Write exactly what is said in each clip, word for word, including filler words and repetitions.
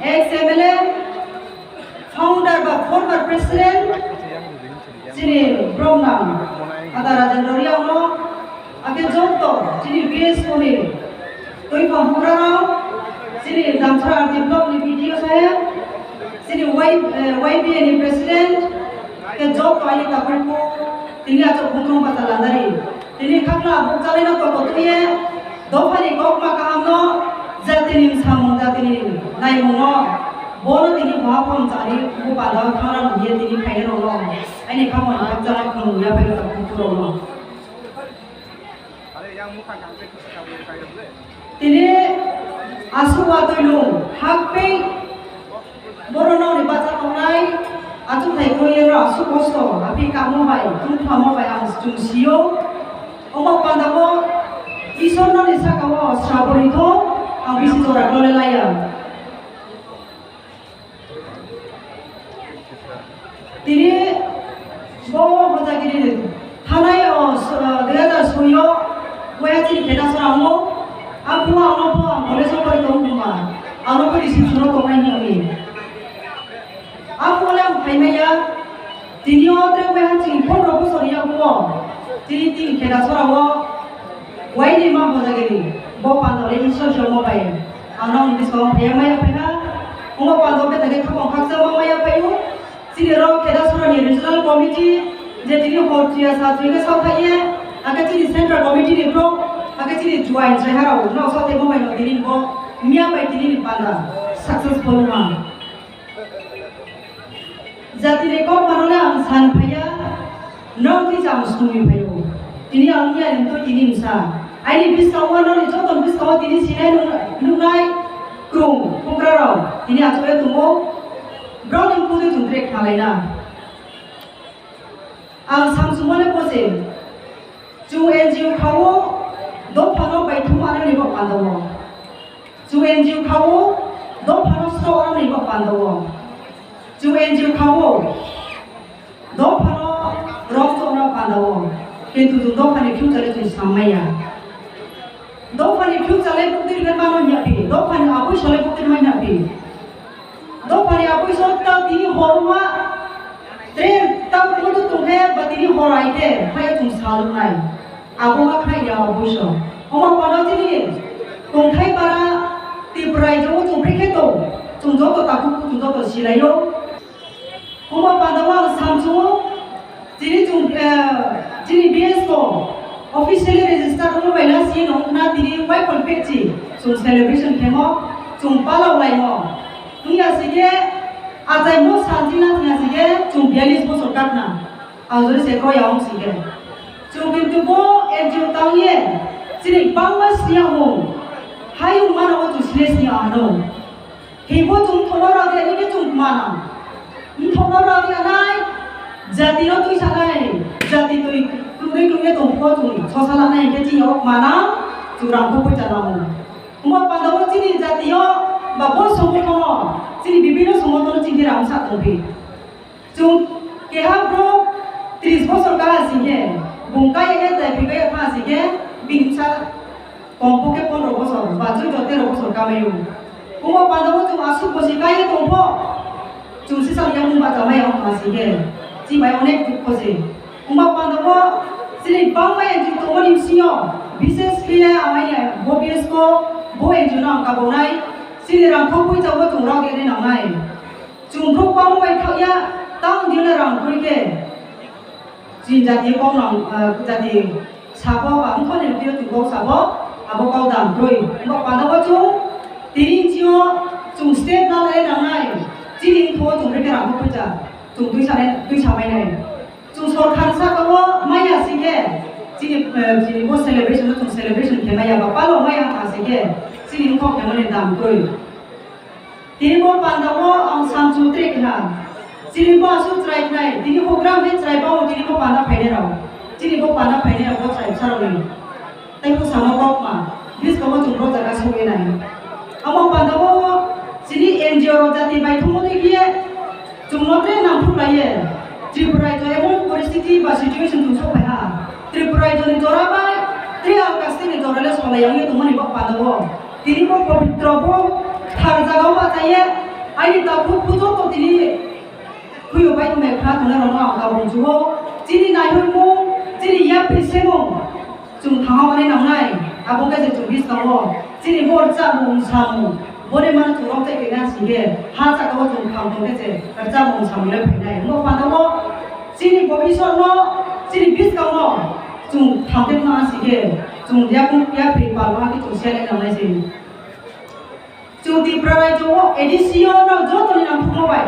Ex M L A, founder ba former president, chini bromnang Ada Rajendra Riangno, ake joto chini B S O ni twi phamugrano, chini Damsara R D block ni B D O saheb, chini Y, eh, Y B A ni president, ke joto ani takhukbo tini achuk bukrung bata landari. Tini khakla bukchalino toko twiye, dophani kokma kahamno, jatini samung, jatini naimungno, bono tini boha phang chani, bo panda thangna nungye tini khairokno, ani khamani khakchangma khulumya phai takhukbo rokno. Tini asuk watwi nung hakpeng borok nokni bacha tongnai, achuk thai kwrwi oro asuk kosto, aphi kamo bai, tungphamo bai ang chwng sio. Omo pandao Isor nokni saka o srabo rikho, ang bisi jora klole laiya. Tini bo Hojagiri thanai o, s-, dui hajar soi o boya chini kheda sora mo. Aphuru ano bo ang college o pori tong khumba, ano bo reception o tongnai hinwi. Aphuru le ang phaimaya, tini o tre boya chini pondro bosor yaguo, tini tini kheda sora o. Waini ma Hojagiri, bo pandole Isor jomo bai. Ano ang biskang phaya maya phaiha. Omo pando bethage khapang khaksa ma maya phaio. Chini rok kheda sorani regional committee, je tini hor twiya sa twiya sa thaiye. Ake chini central committee ni bro, ake chini juai jai harao no sa thai mo bai no tini bo. Miya bai tini ni panda successful ma. Jatini kok manole ang san phaiya, nong twi chang sumi phaio. Tini ang miya rin to tini msa. Aini biskang o noni joto biskang o tini sinai nung-, nungnai krung, kukrarok. Tini achukle tongo, brok ni pudi tungtre khalaina. Ang samsumole pose. Chwng N G O khao dophano baithum anani bo pandao. Chwng N G O khao dophano sok anani bo pandao. Chwng N G O khao dophano rok chokna pandao. Kintu chwng dophani future chwng sammaya. Dophani future le bukti rwgwi mano hiya phi. Dophani abui sole bukti rwgwi hiya phi. Dophani abui so ta tini horma. Tre ta kudu tungkhe ba tini horai khe phai chwng saluknai. Abo ma khai ya abui so. Omo pano chini tongthai para Tripura jo chwng phikhe to chwng joto takhuk chwng joto silaio. Omo pano ang samsung chini chwng, eh, chini B S ko officially register wngwi baina si nongkhna tini waikol pechi chwng celebration khemo chwng palao laimo. Wngya si khe achai mo santi na thya si khe chwng biyalish bosor kakna. Ang jori se kroya wng si khe. Chwng kintu bo N G O tangye chini bangma siya wng. Hai wng mana o chwng sile siya ano. Hibo chwng thono rw de ni khe chwng mana. Thono rw de nai jati no twi sanai. Jati twi klungri klungri tong ko chwng sosa lanai khe chini ok mana chwng rang ko poita namo. Omo pandao chini jatio ba bo songotono, chini bibhinno songotono chini rangsa tongphi. Chwng keha bro tris bosor kaha singkhe, bung kaya khe tai bikaya kha singkhe, bini bwsa kompokhe pondro bosor ba joto tero bosor kamaio. Omo pandao chwng aswk bosi kaya tongpho, chwng sisa yakung bachamaya wngkha singkhe, chimai onek dukho se. Wngma pandao chini bangma N G O tongmani bisingo, bises khe amai bo B S ko bo N G O no ang kabonai, chini rangkhok poichago chwng rok ene nangnai. Chwng khok bangma bai thokya, tang dino rang kuri khe. Chini jati kok nang, ah, jati sabo ba wngkhoni rwphiyo chwng kok sabo, abo kok dam kroi. Wngma pandao chwng tini bisingo chwng step nanai nangnai. Chini wngkho chwng rikhe rangkhok poicha, chwng twi sanai, twi samainai. Chwng sorkar saka o maya singkhe chini, eh, chini bo celebration no chwng celebration khe maya ba palo maya wngkha singkhe chini wngkhok khe mani dam kwrwi. Tini bo panda o ang samsung tre kha. Chini bo aswk chwrai khnai, tini program khe chwrai bao tini bo panda phainai rok. Chini bo panda phainai rok bo chwrai bwsa rok ni. Tei bwsano kokma, bwskango chwng bo jaga sogwi nai. Omo pandao chini N G O rok jati bai thumwi khe chwngno tre nangkuk laiye. Tripura rajyo emon poristiti ba situation chwng sok phai ha. Tripura rajyoni jora bai tre Alkasni jora le solai wngwi tongmani bo pandao. Tini bo pobitro bo thar jagao achai Aini takhuk pujo to tini khuyo bai tongmai khna tongnai rokno ang tabuk chugo. Chini naihoi mung, chini yapri semung, chwng thangma manwi nangnai. Abo khe je chwng biskango chini bo rwchapmung samung, boni mano chwng rok tei kena singkhe ha saka o chwng thang tongkhe je rwchapmung samung le phainai. Omo panda o chini bobisot no, chini biskango chwng thang tei khna singkhe chwng yakung yapri palma khe chwng selai nangnai se. Chwng Tripura rajyo o A D C o no joto ni nangkukma bai.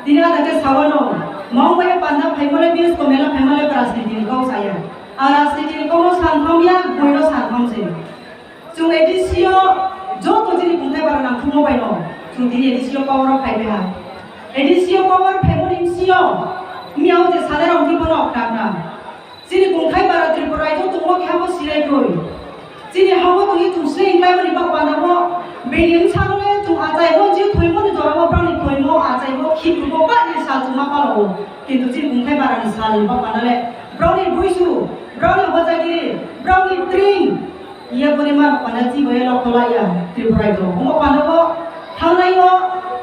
Tini ada khe sawano, mong bai panda phaimale, B S K mela phaimale, rajniti ni kok saya. A rajniti ni kok no san thang ya, boi no san thang se. Chwng A D C o joto chini kungthai bara nangkukma bai no. Chwng tini A D C o power o phai beha. A D C o power phaimani bisi o, miya o je sale rong tipo no knak na. Chini kungthai bara Tripura rajyo tongmo khe abo sirai koi. Chini habo tongwi chwng sre wnglaimani bak panda bo bini bwsano le chwng achai bo je thoimoni jora bo broni thoimo achai bo khibru bo ba ni sal chwngma palo. Kintu chini kungthai bara ni sal ni bak panda le broni buisu, broni hojagiri, broni tring. Iya boni ma panda chibo ya lokho laiya Tripura rajyo. Omo panda bo thangnai o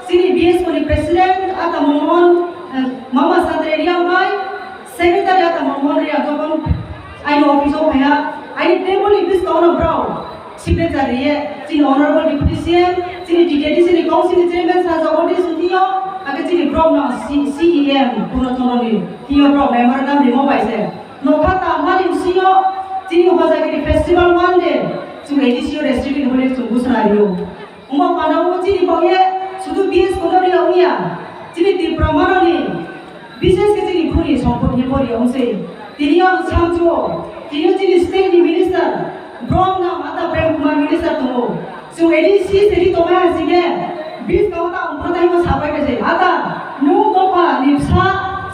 chini B S K ni president ata Mohan, eh, Mama Satre Riang bai. Secretary ata Mohan Riya jokon aini office o phaiya, aini table ni biskango no brao signature riye, chini honorable deputy C M, chini T T D C ni council ni chairman sir Jagadish Sutiyo, ake chini brao no C-, C E M Purno Chandra ni tiyo brao memorandum rimo bai se. Nokha ta mani bisingo chini hojagiri festival one day chwng A D C o restricted hole chwng busna rio. Omo panda o chini bokhe sudu B S K no ria wngya, chini Tripura manani, bishes khe chini bhuni sompot ni pori wngse. Tini ang samchuo, tini chini state ni minister, brom na mata Prem Kumar minister tongo. Chwng A D C seri tongnai hai sike, bis kau ta ongkro tai mo sabai kaise. Ata, nung tokha ni bsa,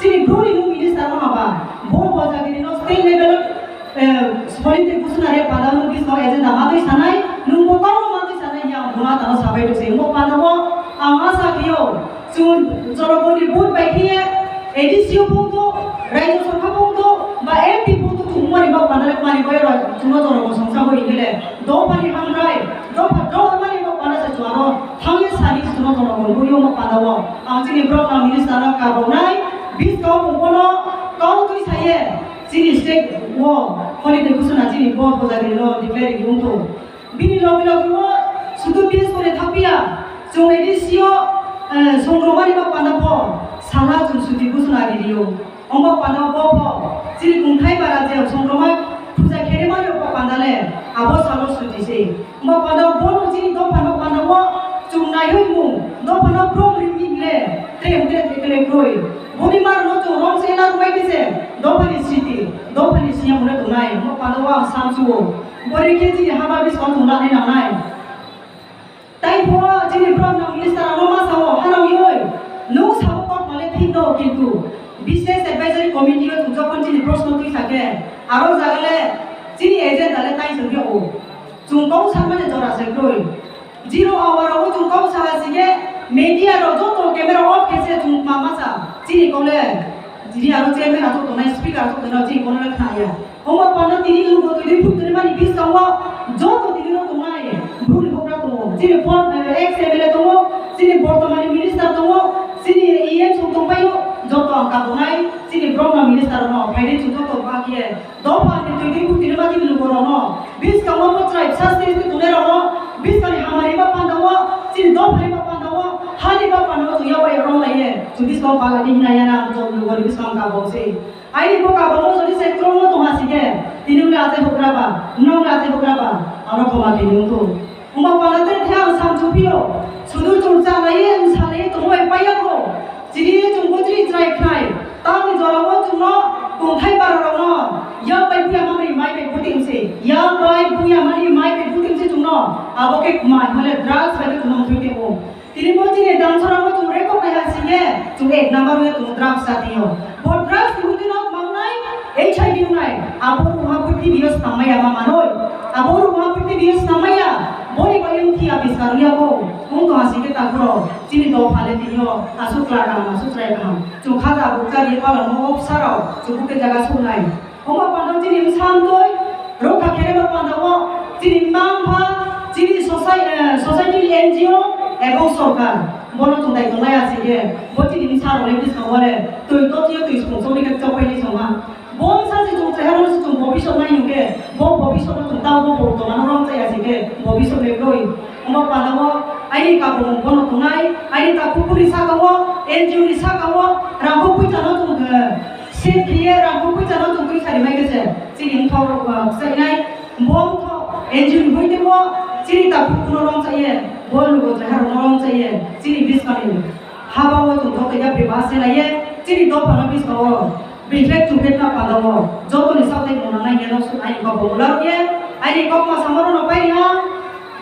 chini bhuni nung minister ma haba. Bo bojagiri no state level Eh, solite busna re padano bisno agenda matwi sanai, nungbo tamo matwi sanai ya buma tano sabai rwse. Mo padano ang asa khio, chwng joroboni vote bai khiye A D C o bungto, Rajya Sabha bungto, ba M P bungto chwng mari ba padare mari bai roi, chwngno jorobo songsa bo hingile. Dophani hamrai, dopha dophani bo padase chwaro, thangye sani chwngno jorobo buyo mo padao. Ang chini brok ang minister no kabonai, bis kau bungkono, kau twi saye. Chini state o holiday kusuna chini bo hojagiri no declare ri wngtho. Bini logi logi o sudu B S K ni thapia, chwng A D C o, eh, songromani ba panda pho, sala chwng suti kusuna ri rio. Ongba panda bo pho, chini kungthai bara je songroma puja khere mani ba panda le, abo salo suti se. Omo panda o bono chini dopha no panda o chwng naiwi mung, dopha no brom rimni le, tre tre tre tre kroi. Boni mar no chwng rom se na rwbai khe se, dopha ni siti, dopha ni siya mune tongnai, omo panda o ang samsu o. Bore khe chini haba bis kon thung lanai nangnai. Tai pho chini brom no minister ano ma sao, hano yoi, nung sao kok male thik no, kintu Business Advisory Committee o chwng jokhon chini proshno twi sakhe, aro jaga le chini agenda le tai chwng o. Chwng kok sakmani jora se kroi. Zero hour o chwng kok saha sike media rok joto camera off khe se chwng ma masa chini kok le chini aro chairman aswk tongnai, speaker aswk tongnai chini kok le khna ya. Omo pano tini lugo twi phut twi mani biskango joto tini rok tongnai bru ni bokra tongo. Chini for, eh, ex M L A tongo, chini bortomani minister tongo, chini E M song tongpaio, joto ang kabonai chini bromna minister no phaidi chwng joto bakiye. Dopha ni twi twi bukti ni mati lugo rok no. Biskango bo chwrai bwsa state ni tongnai rok no. Biskani hamari ba panda o. Chini dopha ni ba panda o. Hani ba panda o chwng yabai rong lai ye. Chwng biskango pala ni hinai ya na ang chwng lugo ni biskang ka bo se. Aini bo ka bo mo jodi se krong no tongha si ke. Tini ule ate bukra ba. Nong ule ate bukra ba. Aro khoma khe nung tu. Omo pala tere khe ang samchu phio, sudu chwng chanai, wng sanai tongwi paiya kho. Chiri chwng bo chiri chwrai khnai. Tamni jorao chwngno kungthai barorokno yak bai buya mani mai bai buting se. Yak bai buya mani mai bai buting se chwngno. Abo khe mai hole drugs bai khe chwngno thwi tebo. Tini bo chini dangsorao chwng recognize ha singye chwng ek number wi chwng drugs sa tio. Bo drugs ni buti nok mangnai, H I V wngnai, abo rungha purthimbi o samaya ma manoi, abo rungha purthimbi o samaya, boni bai wng thia biskang ya bo, wng tong asike takhoro, chini dopha le tini o, aswk kla kaham, aswk chwrai kaham, chwng khaja bukcha ri pala mo opsarao, chwng bukhe jaga suknai. Omo pano chini bwsa amtwi, rokha khereba pandao, chini mma mpha, Chini society, eh, society ni N G O ebong sorkar bono chwng dai tongnai aswk khe bo chini bwsa rok ni bwskango le twi to twi twi song song ni khe chok pai ni song ha. Bo bwsa se chwng cheha no se chwng bobisot nai hwnkhe bo bobisot no chwng ta bo bo tongma no rong chaya aswk khe bobisot le kroi. Omo panda o aini kabung bono tongnai, aini takhuk kuni saka o N G O ni saka o rang bo puita no chwng khe. Sip khiye rangkho puisa no tongtwi sari mai khe se chini wngthok rok ba bwsai nai. Bo wngthok N G O ni bui tebo chini takhuk kuno rong chaiye, bo lugo jaha rok no rong chaiye, chini bwskang ni haba o tong tong tei yapri ba se laiye, chini dopha no bwskang o bifek chumfek na panda o joto ni sak tei mona nai ya no su ai kok bo mula rok ye, ai ni kok ma samoro no pai ha.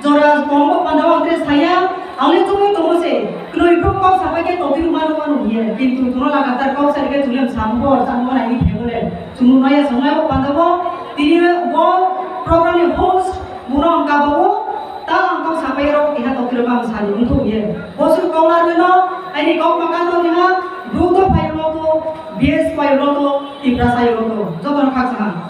Jora tongo panda o ang khe saya, ang le chumui tongo se, knoi phuru kok sapai khe tongtwi rwma rwma nung hiye, kintu chwngno lagatar kok sai khe chwngno samung bo, samung bo naini phego le, chwngno naya songnai bo panda o, tini bo program ni host, bono ang kabo o, ta ang kok sapai rok keha tongtwi rwma ang sani wngthok hiye. Bo se kok la rwino, aini kok ma kano ni ha, Bru to phai ulo to, B S phai ulo to, Tiprasa ulo to, jotono khaksa ha.